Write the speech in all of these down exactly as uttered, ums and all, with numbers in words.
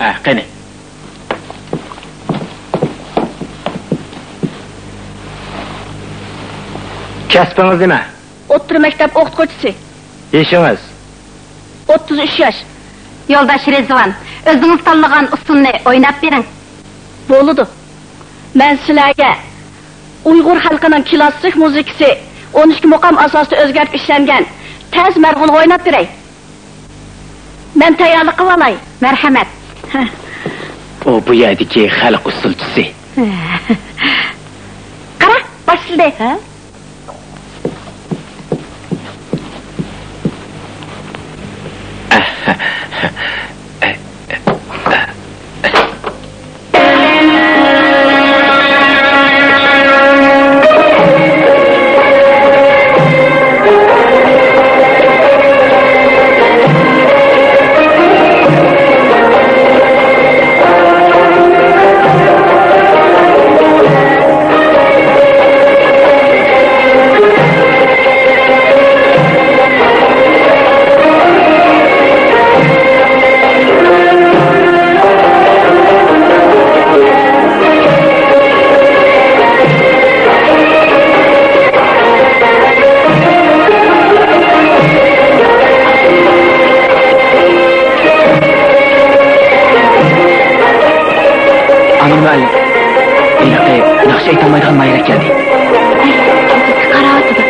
ھە، قېنى. كەسپىڭىز نېمە؟ ئوتتۇرا مەكتەپ ئوقۇتقۇچىسى. يېشىڭىز؟ ئوتتۇز ئۈچ ياش. يولداش رىزۋان، ئۆزىڭىز تاللىغان ئۇسسۇلنى ئويناپ بېرىڭ. بولىدۇ. مەن سىلەرگە ئۇيغۇر خەلقىنىڭ كلاسسىك مۇزىكىسى، ئون ئىككى مۇقام ئاساسىدا ئۆزگەرتىپ ئىشلەنگەن تەز مەرغۇنغا ئويناپ بېرەي. مەن تەييارلىق قىلىۋالاي. مەرھەمەت. ئۇ بۇ يەردىكى خەلق ئۇسسۇلچىسى. قارا، باشلىدى. ھە؟ ئامىنە مۇئەللىم، ھېلىقى ناخشا ئېيتالمايدىغان ماھىرە كەلدى. ئەي، كەلگۈسى قاراۋاتىدۇ.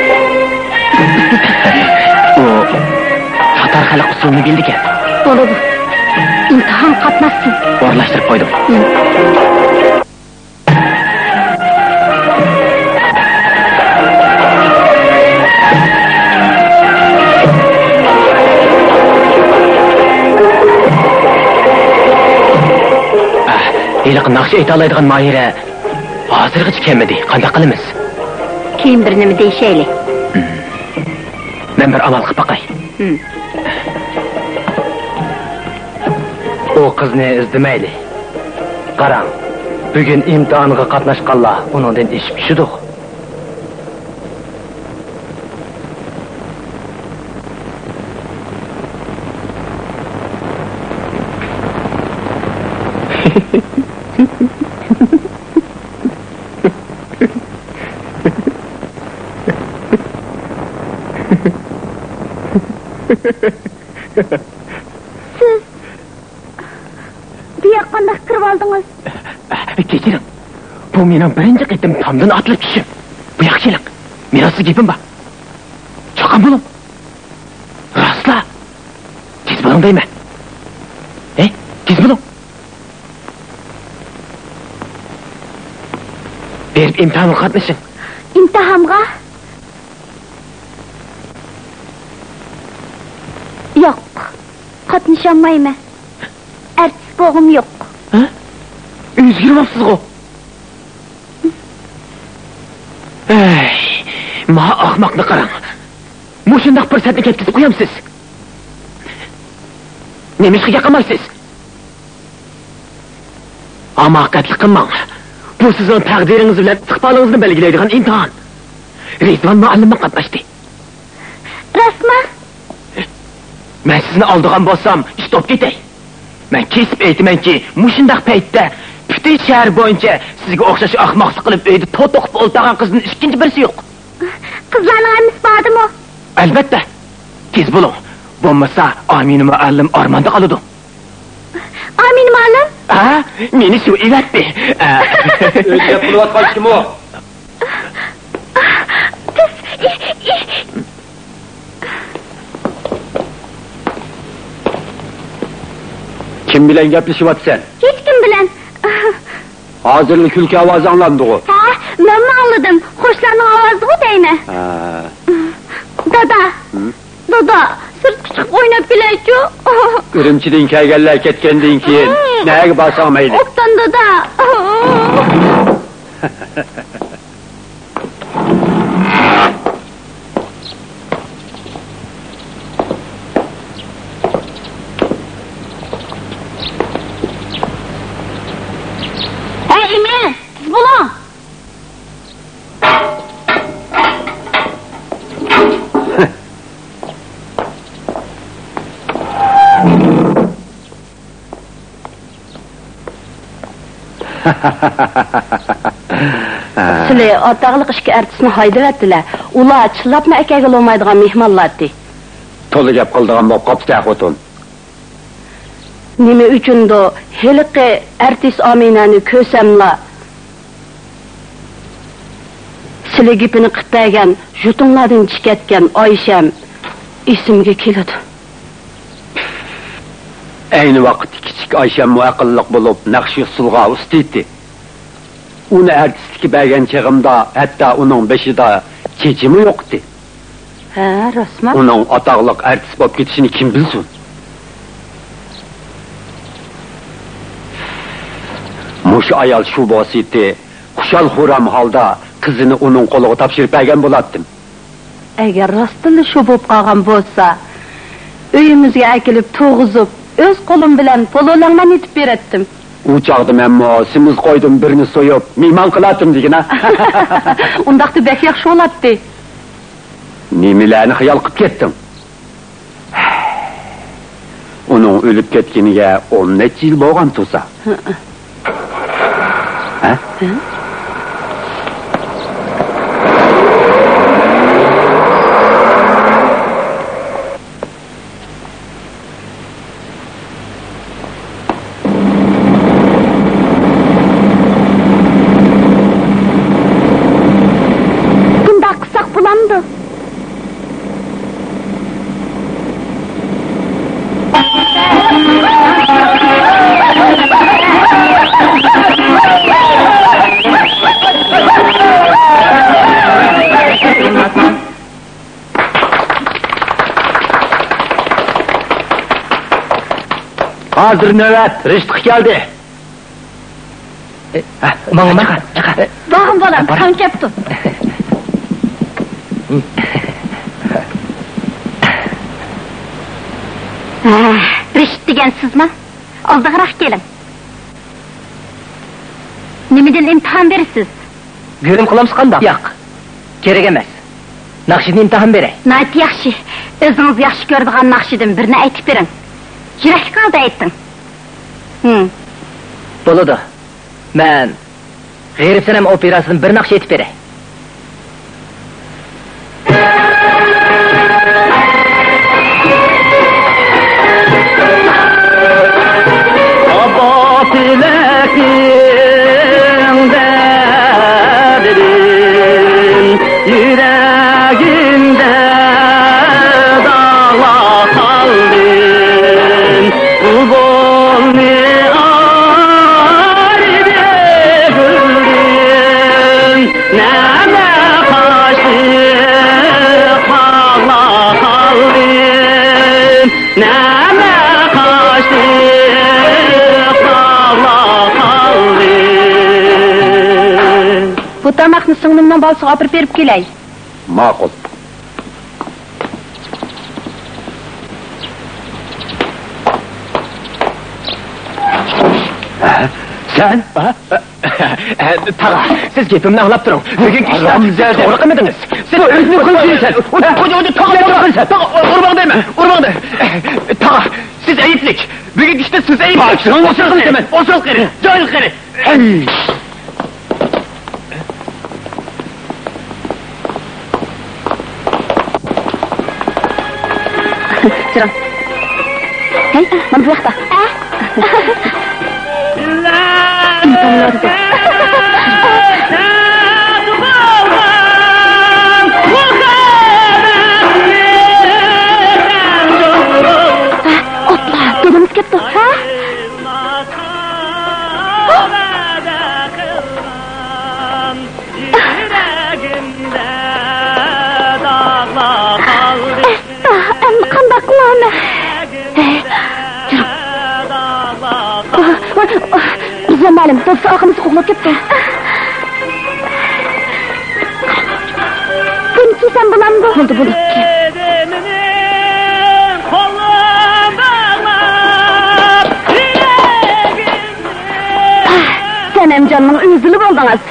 ئۇ تاتار خەلق ئۇسسۇلىنى بىلىدىكەن. بولىدۇ. ئىمتىھانغا قاتناشسۇن. ئورۇنلاشتۇرۇپ قويدۇم. ھىم. ئاھ، ھېلىقى ناخشا ئېيتالايدىغان ماھىرە ھازىرغىچە كەلمىدى. قانداق قىلىمىز؟ كېيىن بىر نېمە دېيىشەيلى. ھىم. مەن بىر ئامال قىلىپ باقاي. ھىم. ئۇ قىزنى ئىزدىمەيلى. قاراڭ، بۈگۈن ئىمتىھانغا قاتناشقانلار ئۇنىڭدىن ئېشىپ چۈشىدۇ. سىز بۇياققا قانداق كىرىۋالدىڭىز؟ كەچۈرۈڭ. بۇ مېنىڭ بىرىنچى قېتىم تامدىن ئاتلىنىپ چۈشۈشۈم. بۇياققا كېلىڭ. مېنىڭ سىزگە گېپىم بار. چوقۇن بولۇڭ. راستلا. تېز بولۇڭ دەيمەن. ھەي، تېز بولۇڭ. بېرىپ ئىمتىھانغا قاتنىشىڭ. ئىمتىھانغا؟ ياق، قاتنىشالمايمەن. ئارتىس بولغۇم يوق. ھە؟ ئۆزگىرىۋاپسىزغۇ؟ ئەي، ماۋۇ ئاخماقنى قاراڭ. مۇشۇنداق پۇرسەتنى كەتكۈزۈپ قويامسىز؟ نېمىشقا گەپ قىلمايسىز؟ ھاماقەتلىك قىلماڭ. بۇ سىزنىڭ تەقدىرىڭىز بىلەن ئىستىقبالىڭىزنى بەلگىلەيدىغان ئىمتىھان. رىزۋان مۇئەللىممۇ قاتناشتى. راستمۇ؟ مەن سىزنى ئالدىغان بولسام، ئىش توپ كېتەي. مەن كېسىپ ئېيتىمەنكى، مۇشۇنداق پەيتتە پۈتۈن شەھەر بويىچە سىزگە ئوخشاش ئاخماقلىق قىلىپ ئۆيدە توتۇقۇپ ئولتۇرغان قىزدىن ئىككىنچى بىرسى يوق. قىزلارنىڭ ھەممىسى باردىمۇ؟ ئەلۋەتتە. تېز بولۇڭ. بولمىسا ئامىنە مۇئەللىم ئارماندا قالىدۇ. ئامىنە مۇئەللىم؟ ھە؟ مېنى سۇ ئېۋەتتى. ئۆيدە گەپ قىلىۋاتقان كىم ئۇ؟ بىز، ئى، ئى. كىم بىلەن گەپلىشىۋاتىسەن؟ ھېچكىم بىلەن. ھازىرلا كۈلكە ئاۋازى ئاڭلاندىغۇ؟ ھە، مەنمۇ ئاڭلىدىم. قوشلارنىڭ ئاۋازىغۇ دەيمەن. ھە. دادا. ھىم؟ دادا، سىرتقا چىقىپ ئويناپ كېلەيچۇ. ئۈرۈمچىدىن كەلگەنلەر كەتكەندىن كېيىن ھىم. نەگە بارساڭ مەيلى. ئوبدان دادا. ھەي، ئىمىن، تېز بولۇڭ! سىلى ئاتاقلىق ئىككى ئارتىسنى ھايدىۋەتتىلە. ئۇلار چىللاپمۇ ئەكەلگىلى بولمايدىغان مېھمانلارتى. تولا گەپ قىلىدىغان بولۇپ قاپسەن، خوتۇن. نېمە ئۈچۈندۇ ھېلىقى ئارتىس ئامىنەنى كۆرسەملا، سىلى گېپىنى قىپ بەرگەن، يۇتۇڭلاردىن چىكەتكەن ئايشەم ئېسىمگە كېلىدۇ. ئەينى ۋاقىتتا كىچىك ئايشەممۇ ئەقىللىق بولۇپ، نەقىش ئۇسسۇلغا ئۇستا ئىدى. ئۇنى ئارتىسلىككە بەرگەن چېغىمدا ھەتتا ئۇنىڭ بېشىدا چېچىمۇ يوق ئىدى. ھە، راستمۇ؟ ئۇنىڭ ئاتاقلىق ئارتىس بولۇپ كېتىشىنى كىم بىلسۇن؟ مۇشۇ ئايال شۇ بولسىتى، خۇشال-خۇرام ھالدا قىزىنى ئۇنىڭ قولىغا تاپشۇرۇپ بەرگەن بولاتتىم. ئەگەر راستتىنلا شۇ بولۇپ قالغان بولسا، ئۆيىمىزگە ئەكېلىپ تۇرغۇزۇپ، ئۆز قولۇم بىلەن پولۇلەڭلەرنى ئېتىپ بېرەتتىم. ئۇ چاغدا مەنمۇ سېمىز قويدىن بىرنى سويۇپ، مېھمان قىلاتتىم دېگىنە. ئۇنداقتا بەك ياخشى بولاتتى. نېمىلەرنى خىيال قىپ كەتتىڭ؟ ئۇنىڭ ئۆلۈپ كەتكىنىگە ئون نەچچە يىل بولغان تۇرسا. ھە؟ بۇنداق قىلساق بولامدۇ؟ ھازىر نۆۋەت رىشتقا كەلدى. ئە، ماڭا، ماڭا. بارغىن بالام، بار. تاڭ كەپتۇ. ھە، رىشىت دېگەن سىزما؟ ئالدىغىراق كېلىڭ. نېمىدىن ئىمتىھان بېرىسىز؟ گۆلۈم قىلامسىز قانداق؟ ياق، كېرەك ئەمەس. ناخشىدىن ئىمتىھان بېرەي. ناھايىتى ياخشى. ئۆزىڭىز ياخشى كۆرىدىغان ناخشىدىن بىرنى ئېيتىپ بېرىڭ. يۈرەكلىك ھالدا ئېيتىڭ. ھىم. بولىدۇ. مەن غېرىبسەنەم ئوپېراسىدىن بىر ناخشا ئېيتىپ بېرەي. ئاپا پېلەكنىڭ دەردىدىن يۈرەگىمدە داغلار قالدىم. بۇلبۇلنى ئايرىدى گۈلدىن، نەمە قاشلىق باغلار قالدى، نەمە قاشلىق باغلار قالدى. بۇ تاماقنى سىڭلىمنىڭ بالىسىغا ئاپىرىپ بېرىپ كېلەي. ماقۇل. ھە؟ سەن؟ ھە؟ تاغا، سىز گېپىمنى ئاڭلاپ تۇرۇڭ. بۈگۈنكى ئىشلار، سىز توغرا قىلمىدىڭىز. سىز ئۆزىنى قىلدىڭىز. تاغا، ئۇرماڭ دەيمەن، ئۇرماڭ دەيمەن. تاغا، سىز ئەيىبلىك. بۈگۈنكى ئىشتا سىز ئەيىبلىك. ئوسال قېرى، ئوسال قېرى، جاھىل قېرى. ھەي! جىران. ھەي، مانا بۇ ياقتا. ئوپلا، دادىمىز كەپتۇ. ھە؟ يۈرەگىمدە داغلار قالدى. ئەمدى قانداق قىلارمەن؟ ھەي، جۇرۇڭ. ۋاي، ۋاي، رىزۋان مۇئەللىم، دادىسى ئارقىمىزدا قوغلاپ كەپتۇ. بۇنى كىيسەم بولامدۇ؟ بولدى، بولدى. سەنەمجاننىڭ ئۆزىلا بولدىڭىز.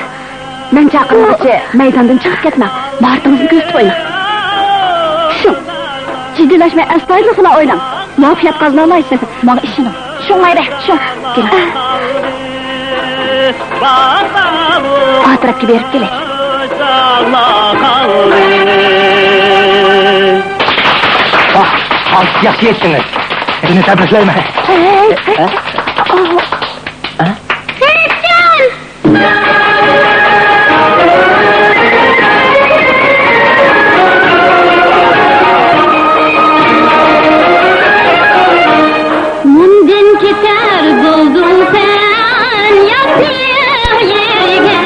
مەن چاقىرمىغۇچە مەيداندىن چىقىپ كەتمەڭ. ماھارىتىڭىزنى كۆرسىتىپ ئويناڭ. شۇ. جىددىيلەشمەي، ئەستايىدىل خىلا ئويناڭ. مۇۋەپپەقىيەت قازىنالايسىز. ماڭا ئىشىنىڭ. شۇڭايرى، شۇ. كېلىڭ. تەرەپكە بېرىپ كېلەي. ھازىر ياخشى يەتتىڭىز. سىزنى تەبرىكلەيمەن. مۇندىن كېتەر بولدۇڭ سەن ياتنىڭ يېرىگە.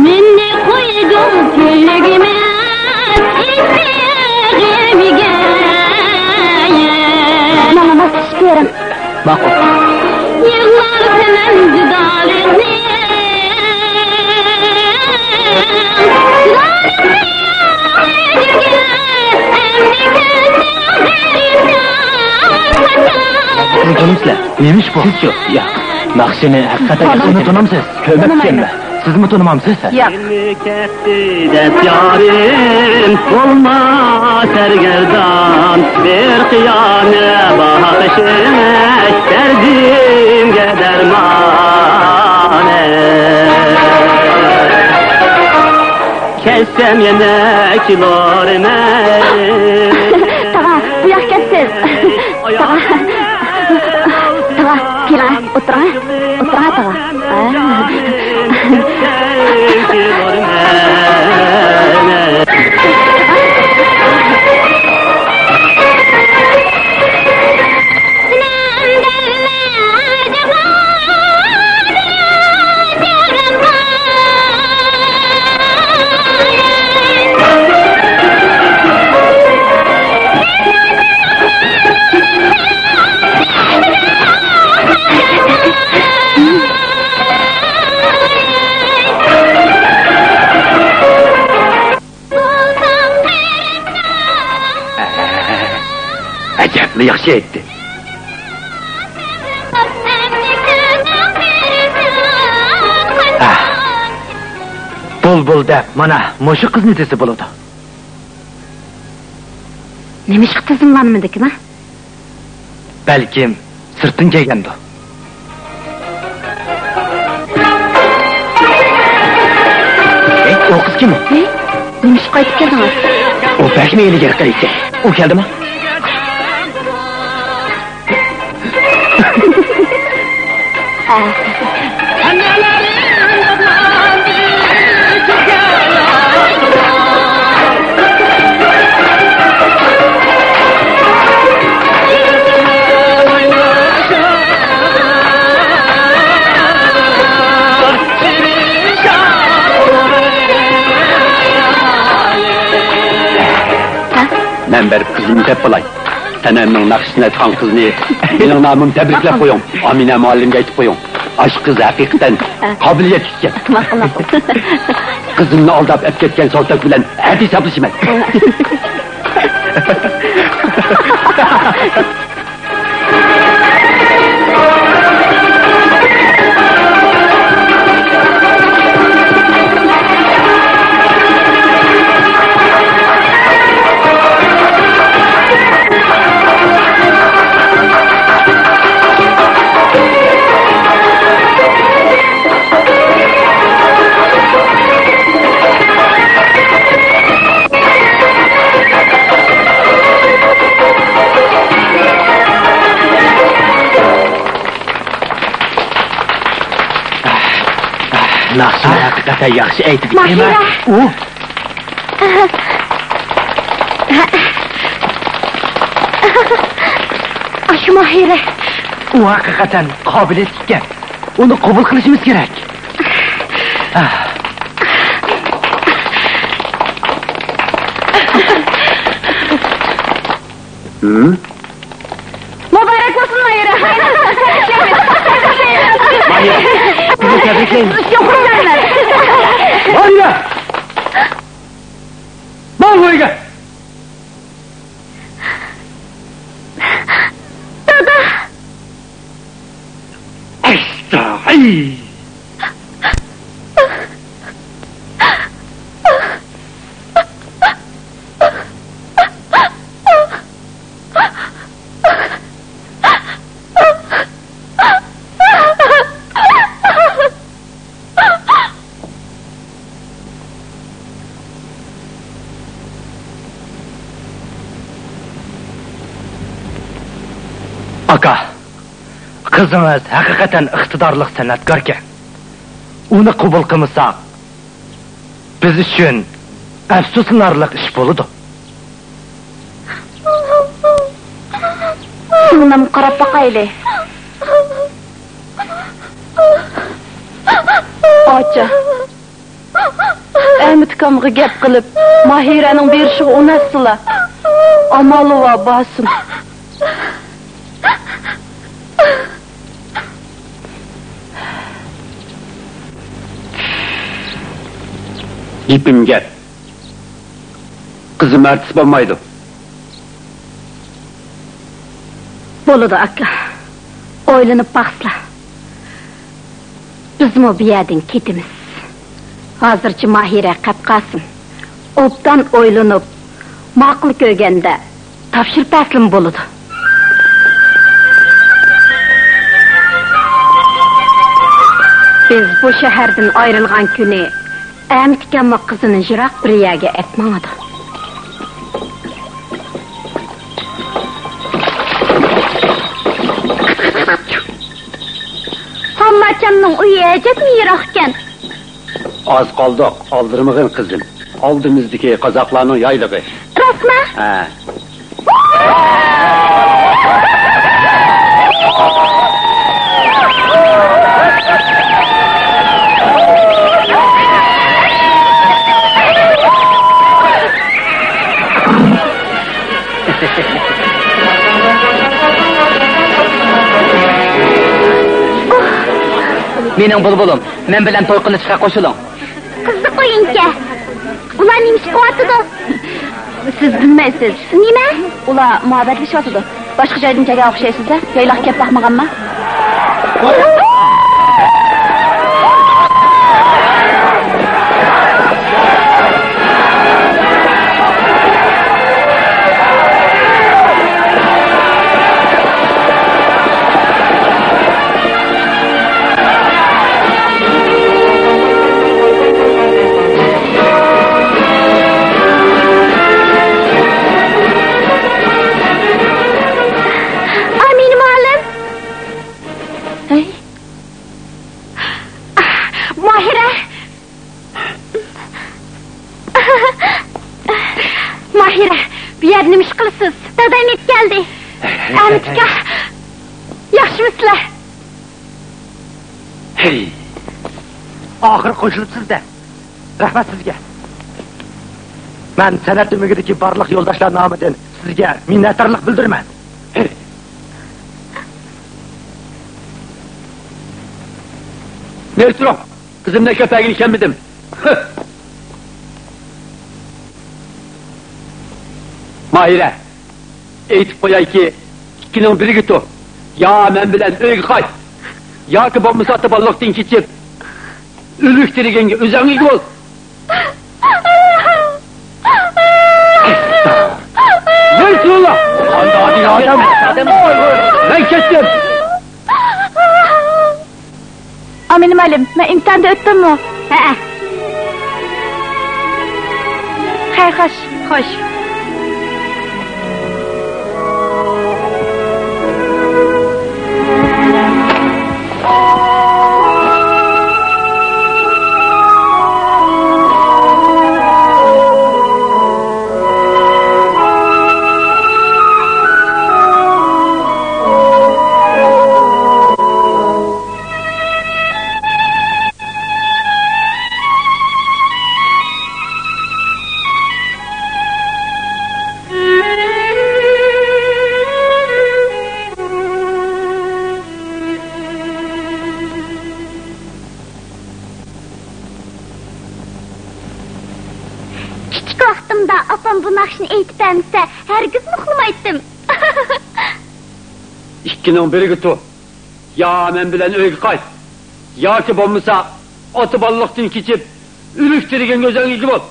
مېنى قويدۇڭ تۈگىمەس ئىسسىغىمگە. ماڭا ماس چۈشۈپ بېرىڭ. ماقۇل. يىغلارسەن جۇدالىقنى. سىزنى تونۇمسىلەر؟ نېمە ئىش بۇ؟ سىزچۇ؟ ياق. ناخشىنى ھەقىقەتەن ياخشى ئۇنى تونۇمسىز؟ كۆرمەپتىممۇ؟ سىزمۇ تونۇمامسىز؟ ياق. دەپ يارىم بولما سەرگەردان، بىر قىيانە باقىشىڭ دەردىمگە دەرمان. كەلسەم يەنە كېلۇرمەن. تاغا، بۇ ياققا كەپسىز. تاغا. تاغا، كېلىڭە، ئولتۇرۇڭە. ئولتۇرۇڭە، تاغا. ئەجەبلا ياخشى ئېيتتى. ئاھ. بۇلبۇل دەپ مانا مۇشۇ قىزنى دېسە بولىدۇ. نېمىشقا تىزىملانمىدىكىنا؟ بەلكىم سىرتتىن كەلگەندۇ؟ ئەي، ئۇ قىز كىم؟ ھەي، نېمىشقا قايتىپ كەلدىڭىز؟ ئۇ بەكمۇ ھىيلىگەر قىز ئىكەن. ئۇ كەلدىما؟ مەن بېرىپ قىزىمنى دەپ بولاي. سەنەمنىڭ ناخشىسىنى ئېيتقان قىزنى مېنىڭ نامىمدىن تەبرىكلەپ قويۇڭ. ئامىنە مۇئەللىمگە ئېيتىپ قويۇڭ. ئاشۇ قىز ھەقىقەتەن قابىلىيەتلىك ئىكەن. ماقۇل، ماقۇل. قىزىمنى ئالداپ ئەپكەتكەن سالتەك بىلەن ھەددى ھېسابلىشىمەن. ناخشىنى ھەقىقەتەن ياخشى ئېيتىدىكەن. ماھىرە. ئۇ. ئاشۇ ماھىرە. ئۇ ھەقىقەتەن قابىلىيەتلىك ئىكەن. ئۇنى قوبۇل قىلىشىمىز كېرەك. ھىم؟ مۇبارەك بولسۇن، ماھىرە. ماھىرە، سىزنى تەبرىكلەيمىز. ماھىرە! ماڭ بۇ يەرگە! دادا! ئەستاغىي! ئاكا، قىزىڭىز ھەقىقەتەن ئىقتىدارلىق سەنئەتكاركەن. ئۇنى قوبۇل قىلمىساق، بىز ئۈچۈن ئەپسۇسلىنارلىق ئىش بولىدۇ. سىڭلىم، قاراپ باقايلى. ئاچا. ئەمىتكامغا گەپ قىلىپ، ماھىرەنىڭ بېرىشىغا ئۇناتسىلا، ئامالى بار بارسۇن. گېپىم گەپ. قىزىم ئارتىس بولمايدۇ. بولىدۇ، ئاكا. ئويلىنىپ باقسىلا. بىزمۇ بۇ يەردىن كېتىمىز. ھازىرچە ماھىرە قەپ قالسۇن. ئوبدان ئويلىنىپ، ماقۇل كۆرگەندە تاپشۇرۇپ بەرسىلىمۇ بولىدۇ. بىز بۇ شەھەردىن ئايرىلغان كۈنى ئەمىتكەممۇ قىزىنى يىراق بىر يەرگە ئەپ ماڭىدۇ. ھامماچامنىڭ ئۆيى ئەجەبمۇ يىراقكەن. ئاز قالدۇق، ئالدىرىمىغىن قىزىم. ئالدىمىزدىكى قازاقلارنىڭ يايلىقى. راستما؟ ھە. مېنىڭ بۇلبۇلۇم، مەن بىلەن توي قىلىشقا قوشۇلۇڭ. قىزىق ئويۇنكەن. ئۇلار نېمە ئىش قىلىۋاتىدۇ؟ سىز بىلمەيسىز. نېمە؟ ئۇلار مۇھەببەتلىشىۋاتىدۇ. باشقا جايدىن كەلگەن ئوخشايسىز-دە. يايلاققا كەپ باقمىغانما؟ ئامىنە مۇئەللىم. ھەي. ماھىرە. ماھىرە، بۇ يەردە نېمە ئىش قىلىسىز؟ دادام يېتىپ كەلدى. ئەمىتكا، ياخشىمۇسىلەر؟ ھەي. ئاخىرى قوشۇلۇپسىز-دە. رەھمەت سىزگە. مەن سەنئەت ئۆمىكىدىكى بارلىق يولداشلار نامىدىن سىزگە مىننەتدارلىق بىلدۈرىمەن. ھەي. نېرى تۇرۇڭ. قىزىمنى ئەكەپ بەرگىلى كەلمىدىم. ماھىرە، ئېيتىپ قويايكى، ئىككىنىڭ بىرىگە تۇر. يا مەن بىلەن ئۆيگە قايت. ياكى بولمىسا ئاتا بالىلىقتىن كېچىپ، ئۆلۈك تىرىگەنگە ئۆزۈڭ ئىگە بول. نېرى تۇرۇڭلار. قانداق دېگەن ئادەم؟ مەن كەتتىم. ئامىنە مۇئەللىم، مەن ئىمتىھاندا ئۆتتۈممۇ؟ ھەئە. خەير، خوش. خوش. كىچىك ۋاقتىمدا ئاپام بۇ ناخشىنى ئېيتىپ بەرمىسە، ھەرگىزمۇ ئۇخلىمايتتىم. ئىككىنىڭ بىرىگە تۇر. يا مەن بىلەن ئۆيگە قايت. ياكى بولمىسا، ئاتا بالىلىقتىن كېچىپ، ئۆلۈك تىرىگەنگە ئۆزۈڭ ئىگە بول.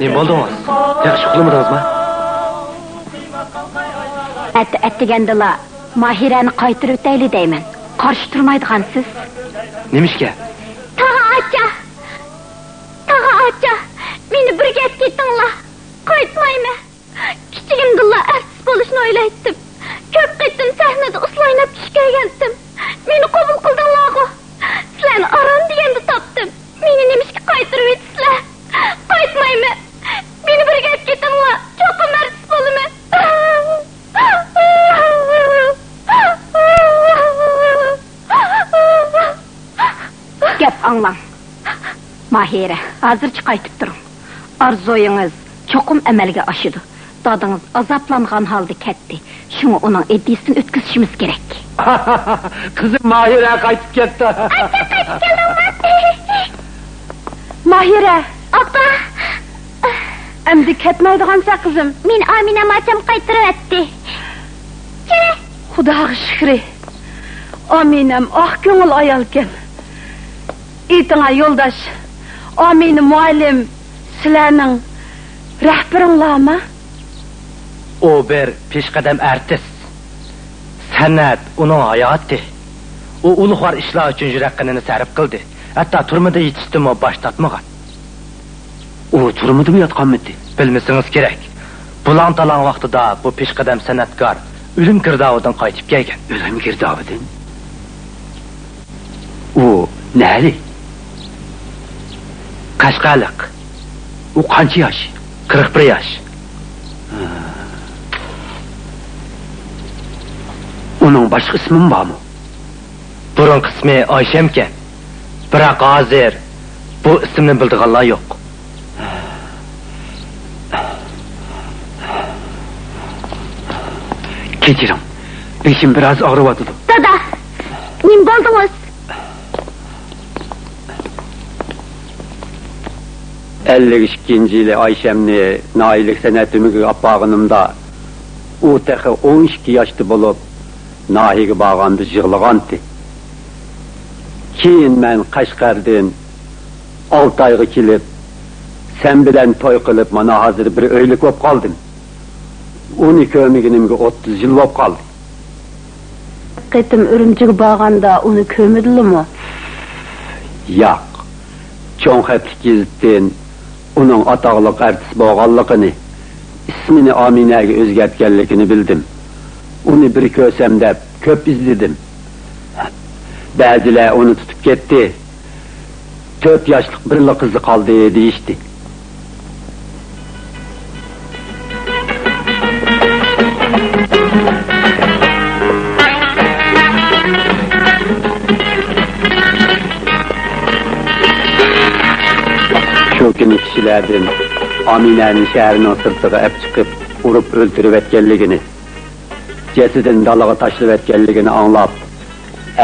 نېمە بولدىڭىز؟ ياخشى ئۇخلىمىدىڭىزمۇ؟ ئەتە ئەتىگەندىلا ماھىرەنى قايتۇرۇۋېتەيلى دەيمەن. قارشى تۇرمايدىغانسىز. نېمىشقا؟ تاغا ئاچا! تاغا ئاچا! مېنى بىرگە ئەپ كېتىڭلار. قايتمايمەن. كىچىكىمدىنلا ئارتىس بولۇشنى ئويلايتتىم. كۆپ قېتىم سەھنىدە ئۇسسۇل ئويناپ چۈش كۆرگەنتىم. مېنى قوبۇل قىلدىڭلارغۇ. سىلەرنى ئاران دېگەندە تاپتىم. مېنى نېمىشقا قايتۇرۇۋېتىسىلەر؟ قايتمايمەن. مېنى بىرگە ئەپ كېتىڭلار. چوقۇم ئارتىس بولىمەن. گەپ ئاڭلاڭ. ماھىرە، ھازىرچە قايتىپ تۇرۇڭ. ئارزۇيىڭىز چوقۇم ئەمەلگە ئاشىدۇ. دادىڭىز ئازابلانغان ھالدا كەتتى. شۇڭا ئۇنىڭ ئىدىيىسىنى ئۆتكۈزۈشىمىز كېرەك. قىزىم ماھىرە قايتىپ كەتتى. ماھىرە! ئاپا! ئەمدى كەتمەيدىغانسەن، قىزىم. مېنى ئامىنەم ئاچام قايتۇرۇۋەتتى. كېرە. خۇداغا شۈكرى. ئامىنەم ئاق كۆڭۈل ئايالكەن. ئېيتىڭا يولداش، ئامىنە مۇئەللىم سىلەرنىڭ رەھبىرىڭلارمۇ؟ ئۇ بىر پېشقەدەم ئارتىس. سەنئەت ئۇنىڭ ھاياتى. ئۇ ئۇلۇغۋار ئىشلار ئۈچۈن يۈرەك قېنىنى سەرپ قىلدى. ھەتتا تۈرمىدە يېتىشتىنمۇ باش تارتمىغان. ئۇ تۈرمىدىمۇ ياتقانمىدى؟ بىلمىسىڭىز كېرەك. بۇلاڭ-تالاڭ ۋاقتىدا بۇ پېشقەدەم سەنئەتكار ئۆلۈم گىردابىدىن قايتىپ كەلگەن. ئۆلۈم گىردابىدىن؟ ئۇ نەلىك؟ قەشقەرلىق. ئۇ قانچە ياش؟ قىرىق بىر ياش. ھە. ئۇنىڭ باشقا ئىسمىمۇ بارمۇ؟ بۇرۇنقى ئىسمى ئايشەمكەن. بىراق ھازىر بۇ ئىسىمنى بىلىدىغانلار يوق. كەچۈرۈڭ، بېشىم بىراز ئاغرىۋاتىدۇ. دادا، نېمە بولدىڭىز؟ ئەللىك ئىككىنچى يىلى ئايشەمنى ناھىيەلىك سەنئەت ئۆمىكىگە ئاپارغىنىمدا، ئۇ تېخى ئون ئىككى ياشتا بولۇپ، ناھىيەگە بارغاندا يىغلىغانتى. كېيىن مەن قەشقەردىن ئالتايغا كېلىپ، سەن بىلەن توي قىلىپ، مانا ھازىر بىر ئۆيلۈك بولۇپ قالدىم. ئۇنى كۆرمىگىنىمگە ئوتتۇز يىل بولۇپ قالدى. قېتىم ئۈرۈمچىگە بارغاندا ئۇنى كۆرمىدىلىمۇ؟ ياق. چوڭ خەتلىك گېزىتتىن ئۇنىڭ ئاتاقلىق ئارتىس بولغانلىقىنى، ئىسمىنى ئامىنەگە ئۆزگەرتكەنلىكىنى بىلدىم. ئۇنى بىر كۆرسەم دەپ كۆپ ئىزدىدىم. بەزىلەر ئۇنى تۇتۇپ كەتتى. تۆت ياشلىق بىرلا قىزى قالدى دېيىشتى. شۇ كۈنى كىشىلەردىن ئامىنەنى شەھەرنىڭ سىرتىغا ئەپ چىقىپ، ئۇرۇپ ئۆلتۈرۈۋەتكەنلىكىنى، جەسىتىنى دالىغا تاشلىۋەتكەنلىكىنى ئاڭلاپ،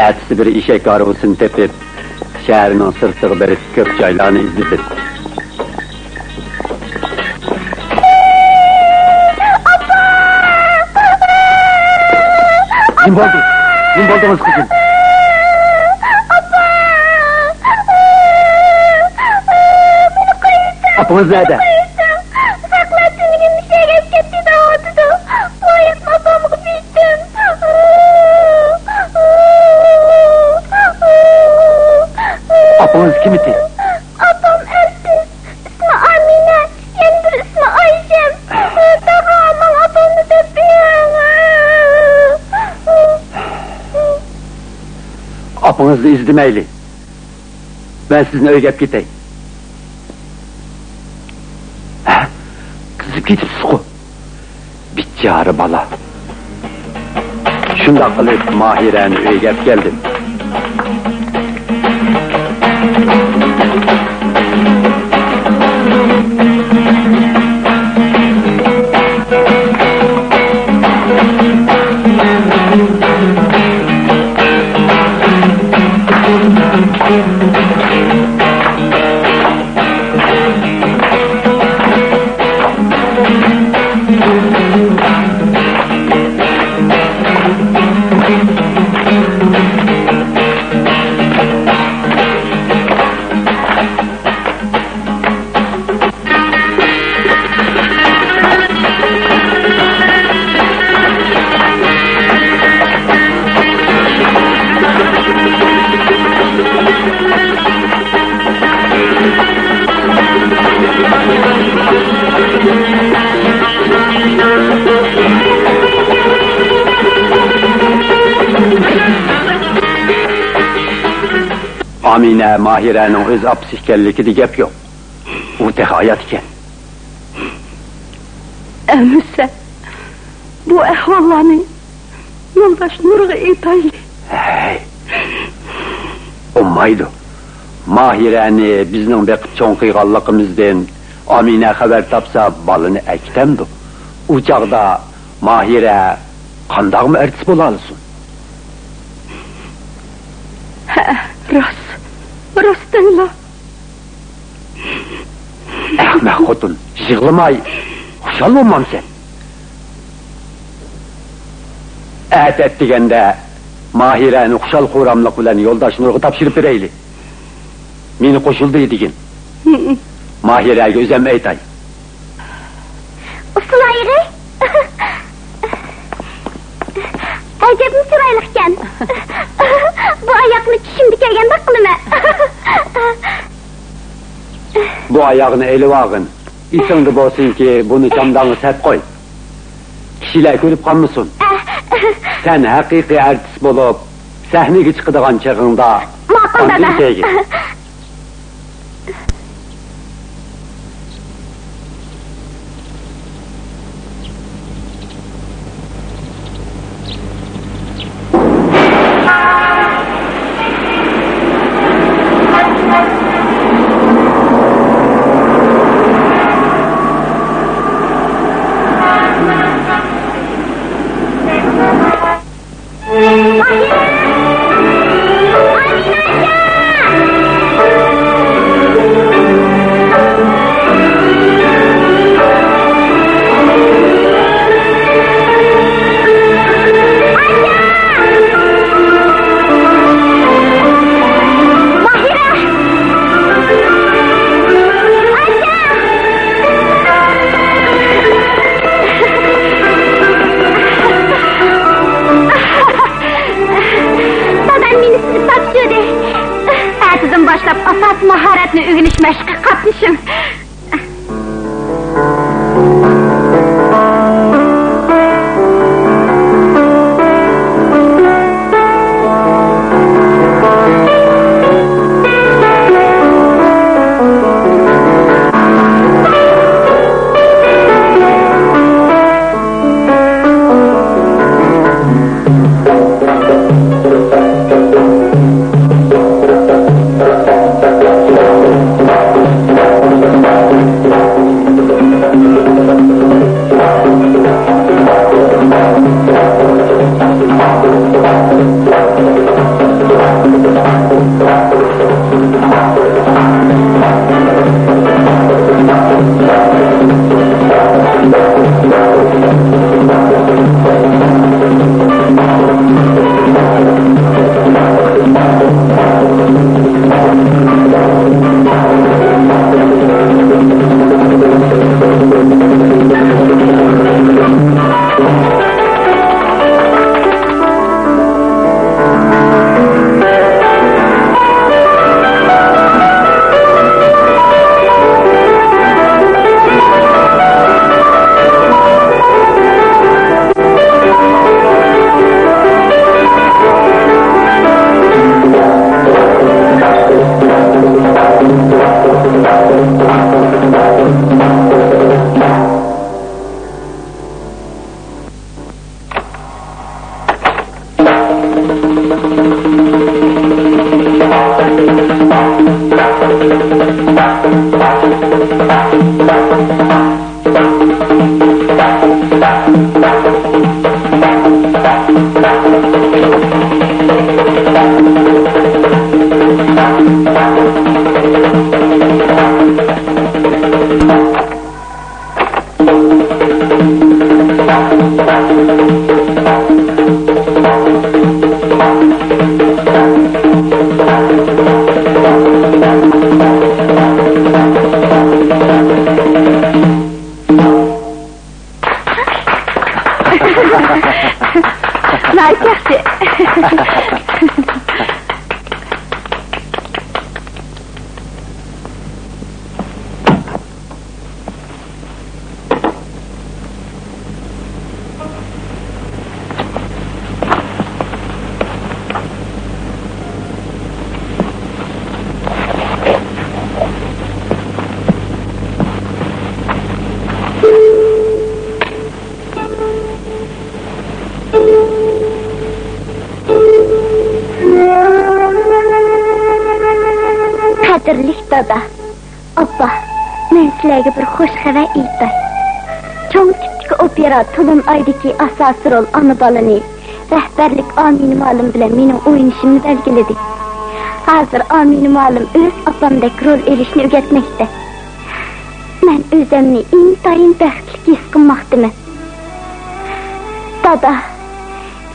ئەتىسى بىر ئېشەك ھارۋىسىنى تېپىپ، شەھەرنىڭ سىرتىغا بېرىپ، كۆپ جايلارنى ئىزدىدىم. ئاپا! نېمە بولدى؟ نېمە بولدىڭىز، قىزىم؟ ئاپا! مېنى قويۇۋېتىڭ! ئاپىڭىز نەدە؟ مېنى قويۇۋېتىڭ! ئۇزاقلار تۈنۈگۈن مۇشۇ يەرگە ئەپ كەتتى دەۋاتىدۇ. ۋايىم، ئاپامغا بېرىپ. ئاپىڭىز كىم ئىدى؟ ئاپام ئارتىس، ئىسمى ئامىنە، يەنە بىر ئىسمى ئايشەم. تاغا، ماڭا ئاپامنى تېپىپ بېرىڭ. ئاپىڭىزنى ئىزدىمەيلى. مەن سىزنى ئۆيگە ئەپ كېتەي. ھە؟ قىزىپ كېتىپسىزغۇ؟ بىچارە بالا. شۇنداق قىلىپ، ماھىرەنى ئۆيگە ئەپ كەلدىم. يەنە ماھىرەنىڭ ئۆز ئاپىسى ئىكەنلىكىدە گەپ يوق. ئۇ تېخى ھايات ئىكەن. ئەمىسە، بۇ ئەھۋاللارنى يولداش نۇرغا ئېيتايلى. ھەي، بولمايدۇ. ماھىرەنى بىزنىڭ بېقىپ چوڭ قىلغانلىقىمىزدىن ئامىنە خەۋەر تاپسا، بالىنى ئەكېتەمدۇ؟ ئۇ چاغدا ماھىرە قانداقمۇ ئارتىس بولالىسۇن؟ ھە، راست، راست دەڭلا. ئەخمەق خوتۇن، يىغلىماي، خۇشال بولمامسەن؟ ئەتە ئەتىگەندە ماھىرەنى خۇشال-خۇراملىق بىلەن يولداش نۇرغا تاپشۇرۇپ بېرەيلى. مېنى قوشۇلدى دېگىن. ماھىرەگە ئۆزۈم ئېيتاي. ئۇسسۇلايغى. ئەجەبمۇ چىرايلىقكەن. بۇ ئاياقنى چۈشۈمدە كۆرگەندەك قىلىمەن. بۇ ئاياغنى ئېلىۋالغىن. ئېسىڭدە بولسۇنكى، بۇنى چامداڭغا سەپ قوي. كىشىلەر كۆرۈپ قالمىسۇن. سەن ھەقىقىي ئارتىس بولۇپ، سەھنىگە چىقىدىغان چېغىڭدا ماقۇل، ئاندىن دادا. كەيگىن. دادام مېنى سىزىپ تاپشۇردى. ئەتىدىن باشلاپ ئاساسىي ماھارەتنى ئۆگىنىش مەشقىگە قاتنىشىڭ. دادا، ئاپا، مەن سىلەرگە بىر خۇش خەۋەر ئېيتاي. چوڭ تىپتىكى ئوپېرا تولۇن ئايدىكى ئاساسىي رول ئانا بالىنى رەھبەرلىك ئامىنە مۇئەللىم بىلەن مېنىڭ ئوينىشىمنى بەلگىلىدى. ھازىر ئامىنە مۇئەللىم ئۆز ئاپامدەك رول ئېلىشنى ئۆگەتمەكتە. مەن ئۆزۈمنى ئىنتايىن بەختلىك ھېس قىلماقتىمەن. دادا،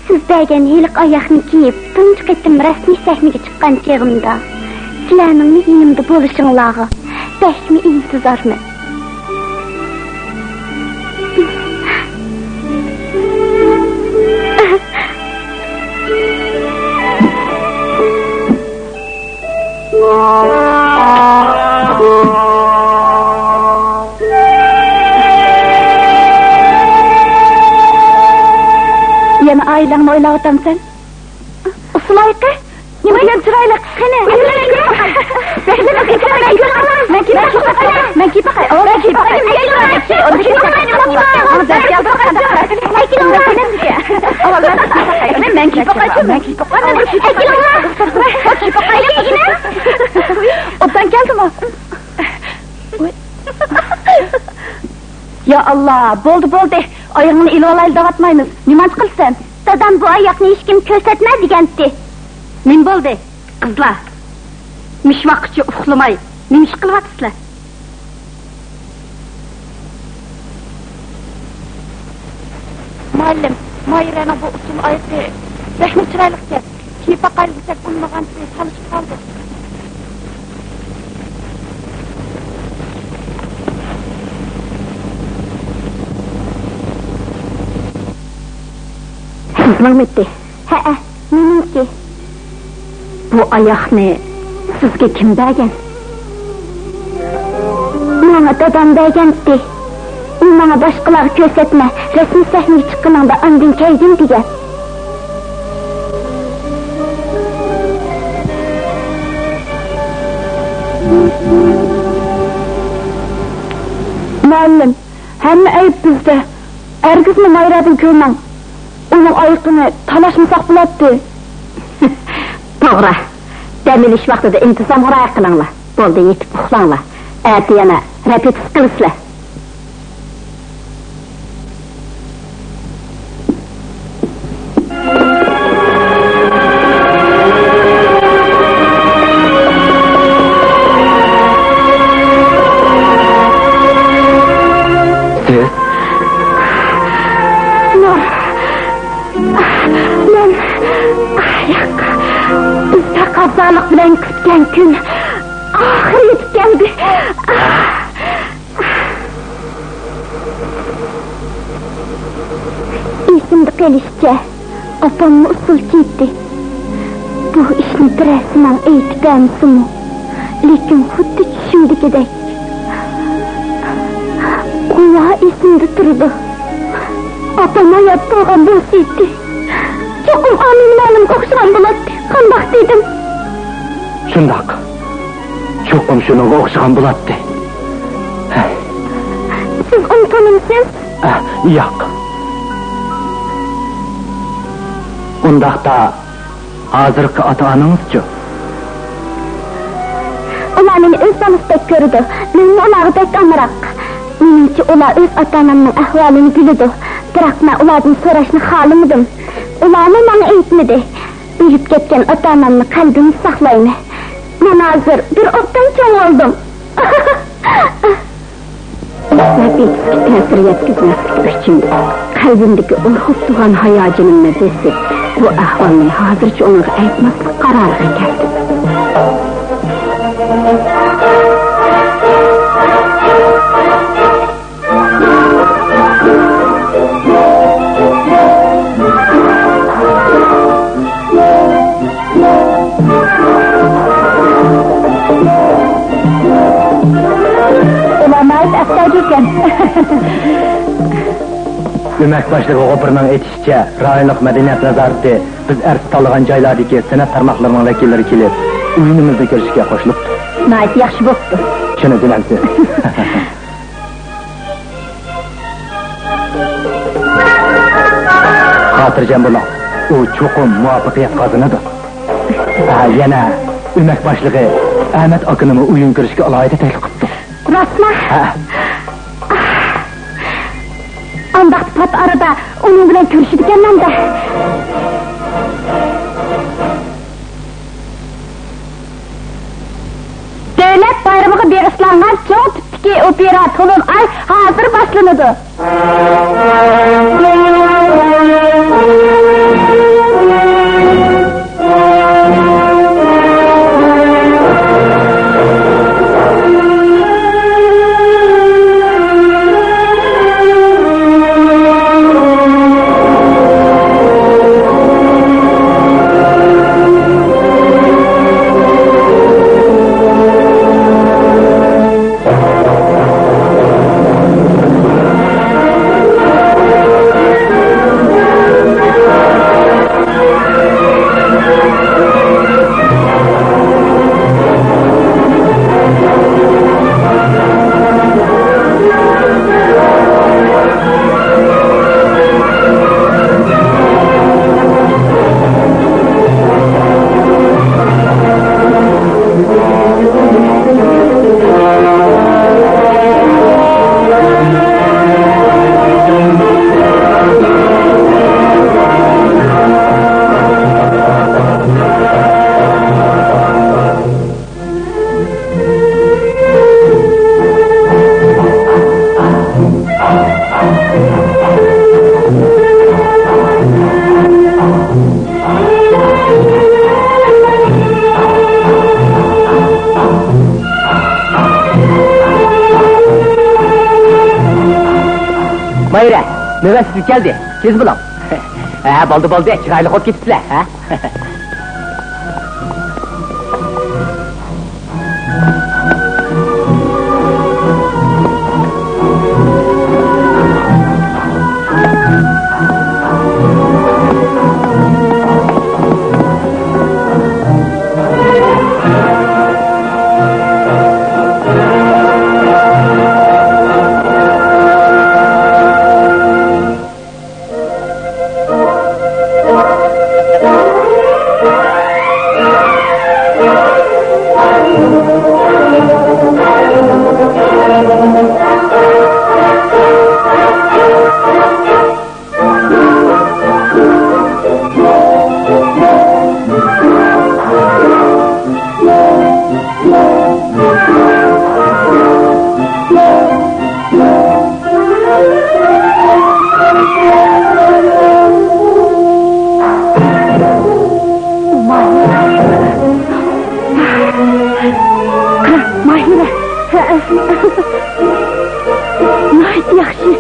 سىز بەرگەن ھېلىقى ئاياغنى كىيىپ، تۇنجى قېتىم رەسمىي سەھنىگە چىققان چېغىمدا، سىلەرنىڭمۇ يېنىمدا بولۇشۇڭلارغا بەكمۇ ئىنتىزارمەن. يەنە ئائىلەڭنى ئويلاۋاتامسەن؟ ئۇسسۇل ئايىقى، نېمە دېگەن چىرايلىق. قېنى، مەن كىيىپ باقاي. مەن كىيىپ باقاي. مەن كىيىپ باقاي. مەن كىيىپ باقاي. مەن كىيىپ باقاي. مەن كىيىپ باقاي. مەن كىيىپ باقاي. مەن كىيىپ باقاي. مەن كىيىپ باقاي. مەن كىيىپ باقاي. ئوبدان كەلدىمۇ؟ يا ئاللا، بولدى، بولدى. ئايىغىڭنى ئېلىۋالايلى دەۋاتمايمىز. نېمانچە قىلىسەن؟ دادام بۇ ئاياقنى ھېچكىمگە كۆرسەتمە دېگەنتى. نېمە بولدى؟ قىزلار، مۇشۇ ۋاقىتقىچە ئۇخلىماي نېمە ئىش قىلىۋاتىسىلەر؟ مۇئەللىم، ماھىرەنىڭ بۇ ئۇسسۇل ئايىقى بەكمۇ چىرايلىقكەن. كىيىپ باقايلى دېسەك ئۇنىمىغانتى، تالىشىپ قالدۇق. سىزنىڭمىتى؟ ھەئە، مېنىڭكى. بۇ ئاياقنى سىزگە كىم بەرگەن؟ ماڭا دادام بەرگەنتى. ئۇ ماڭا باشقىلارغا كۆرسەتمە، رەسمىي سەھنىگە چىققىنىڭدا ئاندىن كەلگىن دېگەن. مۇئەللىم، ھەممە ئەيىب بىزدە. ھەرگىزمۇ مايرادىن كۆرمەڭ. ئۇنىڭ ئايىقىنى تالاشمىساق بولاتتى. توغرا. دەم ئېلىش ۋاقتىدا ئىنتىزامغا رىئايە قىلىڭلار. بولدى، يېتىپ ئۇخلاڭلار. ئەتە يەنە رېپېتىتسىيە قىلىسىلەر. سىز؟ نۇر. مەن، ئاھ، ياق. بىز تەقەززالىق بىلەن كۈتكەن كۈن ئاخىرى يېتىپ كەلدى. ئېسىمدە قېلىشىچە، ئاپاممۇ ئۇسسۇل كىيدى. بۇ ئىشنى بىرەرسى ماڭا ئېيتىپ بەرمىسىمۇ، لېكىن خۇددى چۈشۈمدىكىدەك. گۇۋاھ ئېسىمدە تۇرىدۇ. ئاپام ھايات بولغان بولسىدى، چوقۇم ئامىنە مۇئەللىمگە ئوخشىغان بولاتتى. قانداق دېدىم؟ شۇنداق. چوقۇم شۇنىڭغا ئوخشىغان بولاتتى. سىز ئۇنى تونۇمسىز؟ ئە، ياق. ئۇنداقتا، ھازىرقى ئاتا-ئانىڭىزچۇ؟ ئۇلار مېنى ئۆز بالىسىدەك كۆرىدۇ. مەنمۇ ئۇلارغا بەك ئامراق. مېنىڭچە، ئۇلار ئۆز ئاتا-ئانامنىڭ ئەھۋالىنى بىلىدۇ. بىراق مەن ئۇلاردىن سوراشنى خالىمىدىم. ئۇلارمۇ ماڭا ئېيتمىدى. ئۆلۈپ كەتكەن ئاتا-ئانامنى قەلبىمدە ساقلايمەن. مانا ھازىر بىر ئوبدان چوڭ بولدۇم. ۋەپىتىسكە تەسىر يەتكۈزمەسلىك ئۈچۈن قەلبىمدىكى ئۇرغۇپ تۇرغان ھاياجىنىمنى بېسىپ، بۇ ئەھۋالنى ھازىرچە ئۇنىڭغا ئېيتماسلىق قارارىغا كەلدىم. ئۇلار ناھايىتى ئەپسەرگە ئىكەن. ئۆمەك باشلىقى غوپۇرنىڭ ئېيتىشىچە، رايونلۇق مەدەنىيەت نازارىتى بىز ئەرز تاللىغان جايلاردىكى سەنئەت تارماقلىرىنىڭ ۋەكىللىرى كېلىپ، ئويۇنىمىزنى كۆرۈشكە قوشۇلۇپتۇ. ناھايىتى ياخشى بوپتۇ. شۇنى بىلەمسىز؟ خاتىرجەم بولۇڭ، ئۇ چوقۇم مۇۋەپپەقىيەت قازىنىدۇ. ھە، يەنە ئۆمەك باشلىقى ئەمەت ئاكىنىمۇ ئويۇن كۆرۈشكە ئالاھىدە تەكلىپ قىپتۇ. راستمۇ؟ ھە. ئانداقتا پات ئارىدا ئۇنىڭ بىلەن كۆرۈشىدىكەنمەن-دە. دۆلەت بايرىمىغا بېغىشلانغان چوڭ تىپتىكى ئوپېرا تولۇن ئاي ھازىر باشلىنىدۇ. ماھىرە، نۆۋەت سىزگە كەلدى. تېز بولۇڭ. ھە، بولدى، بولدى. چىرايلىق بولۇپ كېتىپسىلەر، ھە؟ ماھىرە. ناھايىتى ياخشى.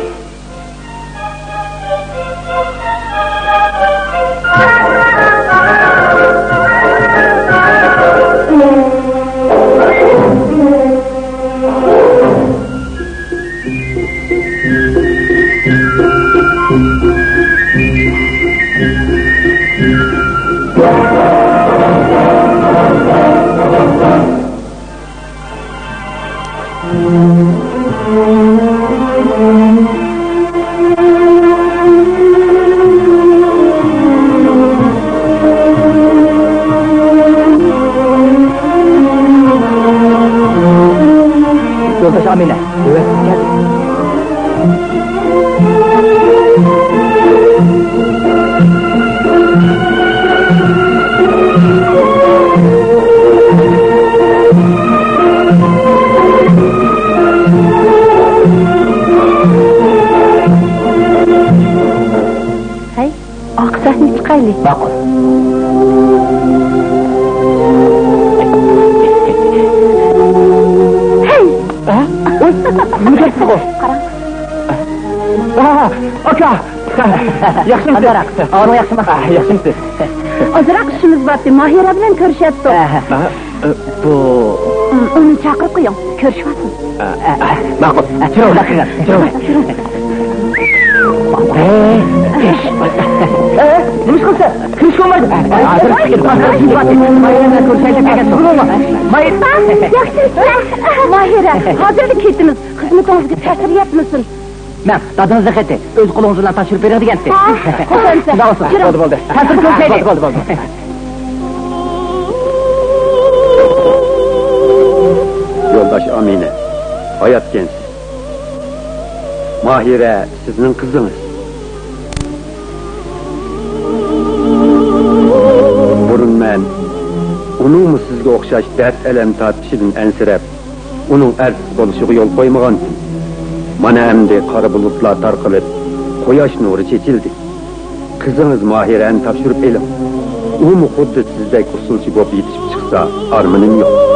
يولداش ئامىنە، نۆۋەت سىزگە كەلدى. ھەي، ئارقا سەھنىگە چىقايلى. ماقۇل. ھەي! ھە؟ ئۇي، نېمە گەپسىغۇ؟ قاراڭ. ئاكا! ياخشىمۇسىز؟ قانداق؟ ئاۋازىڭ ياخشىمۇ؟ ياخشىمۇسىز؟ ئازراق ئىشىمىز بارتى، ماھىرە بىلەن كۆرۈشەتتۇق. ھە، ھە. بۇ. ئۇنى چاقىرىپ قويۇڭ، كۆرۈشۈۋالسۇن. ماقۇل. كىرىڭ، كىرىڭ. نېمە ئىش قىلسا؟ كىرىشكە بولمايدۇ. ھازىر چىقىپ كېتىپ، ماھىرە بىلەن كۆرۈشەيلى دېگەن. ماھىرە، ياخشىمۇسىز؟ ماھىرە، ھازىرلا كېتىمىز. خىزمىتىڭىزگە تەسىر يەتمىسۇن. مەن دادىڭىزنىڭ خېتى، ئۆز قولىڭىز بىلەن تاپشۇرۇپ بېرىڭ دېگەنتى. ھا، خوش ئەمىسە. شۇنداق بولسۇن. كىرىڭ. بولدى، بولدى. تەسىر كۆرسەيلى. بولدى، بولدى، بولدى. قېرىنداش ئامىنە، ھاياتكەنسىز. ماھىرە سىزنىڭ قىزىڭىز. بۇرۇن مەن ئۇنىڭمۇ سىزگە ئوخشاش دەرد-ئەلەم تارتىشىدىن ئەنسىرەپ، ئۇنىڭ ئەرسىز بولۇشىغا يول قويمىغانتىم. مانا ئەمدى قارا بۇلۇتلار تارقىلىپ، قۇياش نۇرى چېچىلدى. قىزىڭىز ماھىرەنى تاپشۇرۇپ ئېلىڭ. ئۇمۇ خۇددى سىزدەك ئۇسسۇلچى بولۇپ يېتىشىپ چىقسا، ئارمىنىم يوق.